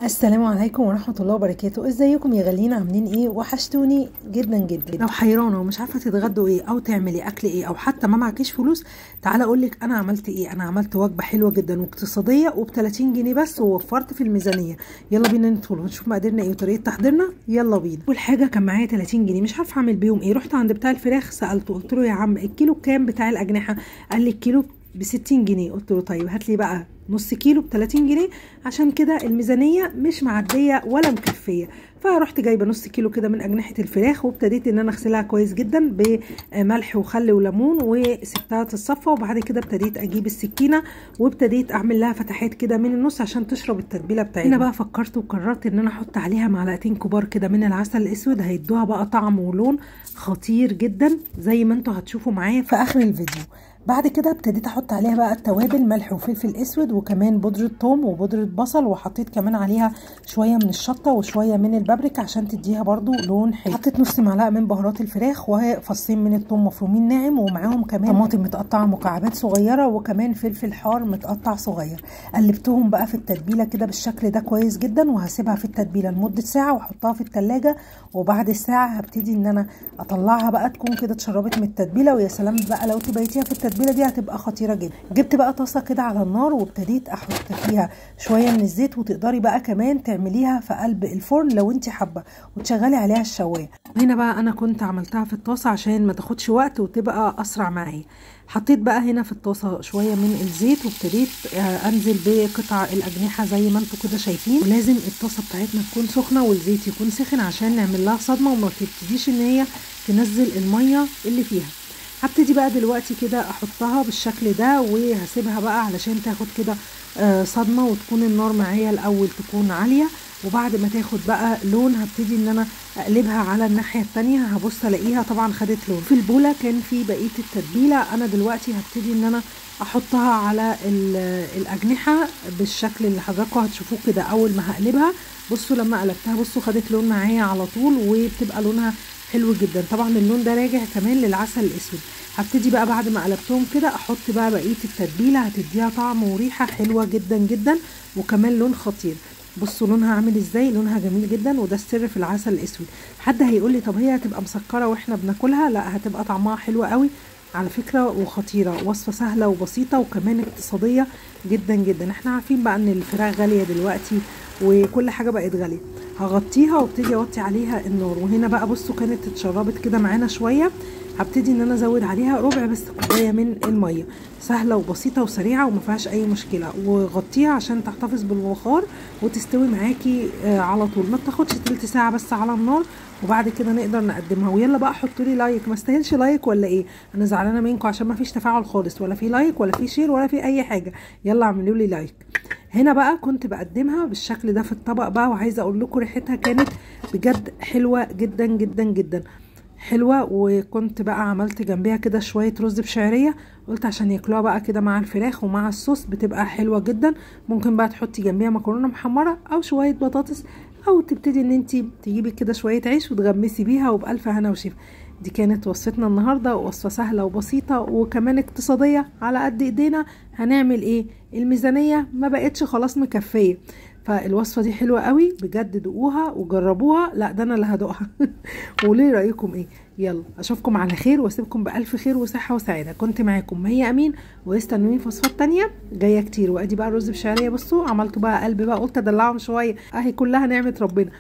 السلام عليكم ورحمة الله وبركاته. ازيكم يا غاليين؟ عاملين ايه؟ وحشتوني جدا جدا. لو حيرانه ومش عارفه تتغدوا ايه او تعملي اكل ايه او حتى ما معكيش فلوس، تعالى اقول لك انا عملت ايه. انا عملت وجبة حلوة جدا واقتصادية وب30 جنيه بس، ووفرت في الميزانية. يلا بينا ندخل ونشوف مقاديرنا ايه وطريقه تحضيرنا. يلا بينا. اول حاجة كان معايا 30 جنيه، مش عارفه اعمل بيهم ايه. رحت عند بتاع الفراخ سالته، قلت له يا عم الكيلو بكام بتاع الاجنحة؟ قال لي الكيلو ب60 جنيه. قلت له طيب هات لي بقى نص كيلو ب30 جنيه، عشان كده الميزانية مش معدية ولا مكفيه. فرحت جايبه نص كيلو كده من اجنحة الفراخ، وابتديت ان انا اغسلها كويس جدا بملح وخل وليمون، وسبتها تتصفى. وبعد كده ابتديت اجيب السكينة وابتديت اعمل لها فتحات كده من النص عشان تشرب التتبيله بتاعتها. هنا بقى فكرت وقررت ان انا احط عليها معلقتين كبار كده من العسل الاسود، هيدوها بقى طعم ولون خطير جدا زي ما انتوا هتشوفوا معايا في اخر الفيديو. بعد كده ابتديت احط عليها بقى التوابل، ملح وفلفل اسود وكمان بودره ثوم وبودره بصل، وحطيت كمان عليها شوية من الشطه وشوية من البابريكا عشان تديها برده لون حلو. حطيت نص معلقه من بهارات الفراخ وفصين من الثوم مفرومين ناعم، ومعاهم كمان طماطم متقطعه مكعبات صغيرة وكمان فلفل حار متقطع صغير. قلبتهم بقى في التتبيله كده بالشكل ده كويس جدا، وهسيبها في التتبيله لمدة ساعة واحطها في التلاجة. وبعد الساعة هبتدي ان انا اطلعها بقى تكون كده اتشربت من التتبيله، ويا سلام بقى لو تبيتيها في التتبيله دي هتبقى خطيرة جدا. جبت بقى طاسه كده على النار وابتديت احط فيها شوية من الزيت، وتقدري بقى كمان تعمليها في قلب الفرن لو انت حابة وتشغلي عليها الشوايه. هنا بقى انا كنت عملتها في الطاسه عشان ما تاخدش وقت وتبقى اسرع معايا. حطيت بقى هنا في الطاسه شوية من الزيت وابتديت انزل بقطع الاجنحة زي ما انتم كده شايفين. ولازم الطاسه بتاعتنا تكون سخنة والزيت يكون سخن عشان نعمل لها صدمة وما تبتديش ان هي تنزل المية اللي فيها. هبتدي بقى دلوقتي كده احطها بالشكل ده، وهسيبها بقى علشان تاخد كده صدمة، وتكون النار معايا الاول تكون عالية. وبعد ما تاخد بقى لون هبتدي ان انا اقلبها على الناحية التانية. هبص الاقيها طبعا خدت لون. في البوله كان في بقية التتبيله، انا دلوقتي هبتدي ان انا احطها على الاجنحة بالشكل اللي حضراتكم هتشوفوه كده. اول ما هقلبها بصوا لما قلبتها بصوا خدت لون معايا على طول، وبتبقى لونها حلو جدا. طبعا اللون ده راجع كمان للعسل الاسود. هبتدي بقى بعد ما قلبتهم كده احط بقى بقية التتبيله، هتديها طعم وريحه حلوة جدا جدا وكمان لون خطير. بصوا لونها عامل ازاي، لونها جميل جدا، وده السر في العسل الاسود. حد هيقول لي طب هي هتبقى مسكره واحنا بناكلها؟ لا، هتبقى طعمها حلو قوي على فكرة وخطيرة. وصفه سهلة وبسيطة وكمان اقتصادية جدا جدا. احنا عارفين بقى ان الفراخ غالية دلوقتي وكل حاجة بقت غالية. هغطيها وابتدي اوطي عليها النار. وهنا بقى بصوا كانت اتشربت كده معانا شوية، هبتدي ان انا ازود عليها ربع بس كوباية من المية. سهلة وبسيطة وسريعة وما فيهاش اي مشكلة. وغطيها عشان تحتفظ بالبخار وتستوي معاكي على طول، ما بتاخدش تلت ساعة بس على النار، وبعد كده نقدر نقدمها. ويلا بقى حطوا لي like، ما استاهلش like ولا ايه؟ انا زعلانة منكم عشان ما فيش تفاعل خالص، ولا في like ولا في share ولا في اي حاجة. يلا اعملوا لي like. هنا بقى كنت بقدمها بالشكل ده في الطبق بقى، وعايزه اقول لكم ريحتها كانت بجد حلوة جدا جدا جدا حلوة. وكنت بقى عملت جنبيها كده شوية رز بشعريه، قلت عشان ياكلوها بقى كده مع الفراخ ومع الصوص بتبقى حلوة جدا. ممكن بقى تحطي جنبيها مكرونه محمرة او شوية بطاطس، او تبتدي ان انت تجيبي كده شوية عيش وتغمسي بيها، وبالف هنا وشفا. دي كانت وصفتنا النهارده، وصفه سهلة وبسيطة وكمان اقتصادية على قد ايدينا. هنعمل ايه؟ الميزانية ما بقتش خلاص مكفيه، فالوصفه دي حلوة قوي بجد، دوقوها وجربوها. لا ده انا اللي هدوقها. وليه رايكم ايه؟ يلا اشوفكم على خير واسيبكم بالف خير وصحة وسعادة. كنت معاكم مي امين، واستنوني في وصفات تانية جاية كتير. وادي بقى الرز بشعريه، بصوا عملته بقى قلب بقى، قلت ادلعهم شوية، اهي كلها نعمه ربنا.